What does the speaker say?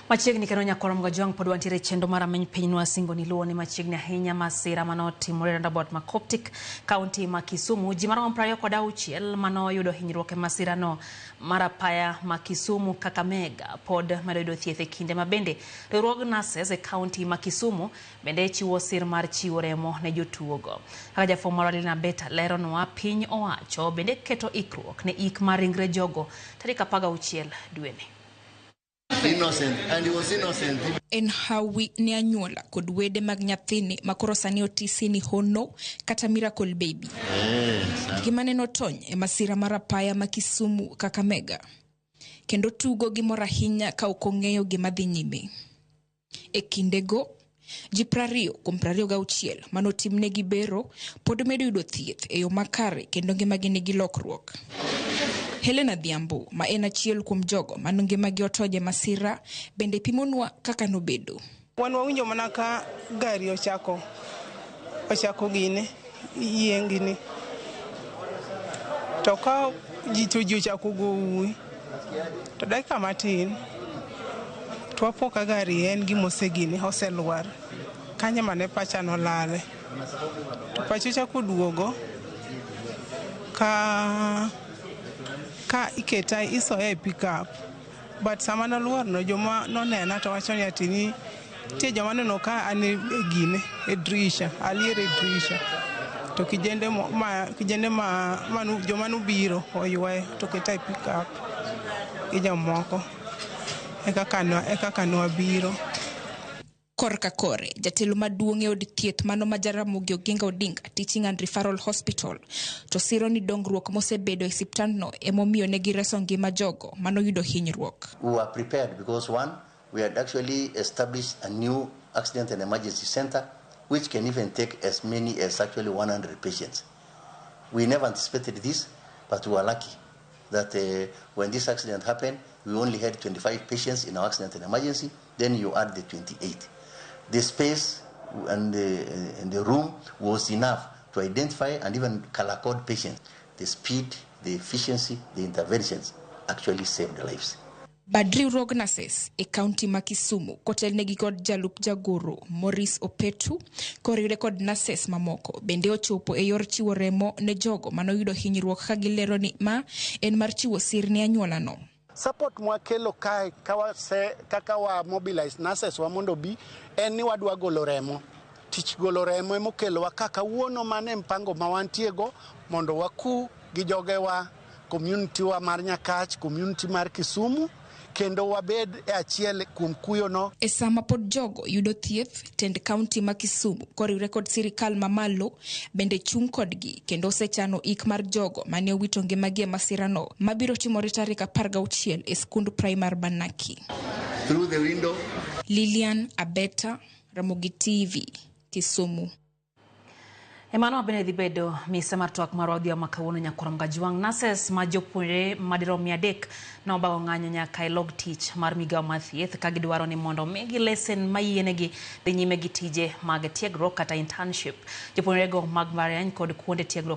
Machiegni kendo nyakwar Mgajwang' pod wantiere e chenro mar Rameny Pinywa singo ni luwo ni machiegni ahinya masira manotimore roundabout ma Coptic, kaunti ma Kisumu. Ji maromo 26 manoyudo hinyruok e masirano mar apaya ma Kisumu Kakamega pod medo yudo thieth e kinde ma bende riwruog nurses e kaunti ma Kisumu bende chiwo sir mar chiwo remo ne jotuogo. Kaka jafwambo marwa Lina Beta leronwa, piny owacho bende keto ikruok ne ik mar ringre jogo tarik 16 dweni. Innocent, and he was innocent. En hawi ne anyuola kod wede mag nyathini makoro sani otisi ni Hono kata Miracle Baby. Gima neno tony e masira mar apaya ma Kisumu Kakamega. Kendo tugo gi mor ahinya ka ok ong'eyo gima dhi nyime. E kindego, ji 20 kuom 26 manotimnegi bero pod medo yudo thieth e yo makare kendo ngimagi nigi lokruok. Helena Adhiambo, ma en achiel kuom jogo mano ngimagi otony e masira, bende pimonwa kaka nobedo. Wan wawinjo mana ka gari ochako gine yiengni to ka ji to ji ochako go uwi to dakika matin to wapo ka gari en gima osegine oselwar kanyo mane pacha nolale to pacha ochako duogo ka iketa isoya e pickup, but sama nolwar no, joma nonena to wacho ni ati ni nitie joma neno ka an e gine e drisha alier e drisha to kijende ma kijende ma manu, joma nobiro oywaye to keta e pickup gi jomoko e kaka nwabiro. Korka kore, jatelo maduong' e od thieth mano ma Jaramogi Oginga Odinga Teaching and Referral Hospital to siro ni dongruok mosebedo e osiptandno emomiyo ne gireso ngima jogo manoyudo hinyruok. We were prepared because, one, we had actually established a new accident and emergency center which can even take as many as actually 100 patients. We never anticipated this, but we were lucky that when this accident happened, we only had 25 patients in our accident and emergency. Then you add the 28. The space and the room was enough to identify and even color code patients. The speed, the efficiency, the interventions actually saved lives. Bad riwruog nurses e kaunti ma Kisumu kotelnegi kod jalup jagoro Maurice Opetu koriwre kod nurses mamoko bende ochopo e yor chiwo remo ne jogo manoyudo hinyruok ka gilero ni ma en mar chiwo sir ne anyuolano. Support mwakelo kae kawase, kaka wa mobilize nurses wa mondo obi en ni wadwa golo remo. Tich golo remo emokelowa ka kawuono. Mano e mpango ma wantiego mondo waku gi jogewa, community wa mar Nyakach, community mar Kisumu, kendo wabed e achiel kuom kuyono. E sama pod jogo yudo thieth, tend kaunti ma Kisumu koriwre kod sirikal mamalo bende chung' kodgi kendo osechano ik mar jogo mane owito ngimagi e masirano mabiro timore tarik 16 e skund primar Banaki. Through the window. Lilian Abeta, Ramogi TV, Kisumu. Emano bende dhi bedo mise mar twak marwa odhiambo ma kawuono nyakwar Mgajwang'. Nurses ma jopuonjre madirom 300 nobago ng'anyo nyaka e log tich mar migawo mar thieth ka gidwaro ni mondo omigi lesen mayienegi dhi nyime gi tije mag tiegruok kata internship. Jopuonjrego mag mbalariany kod kuonde tiegruok.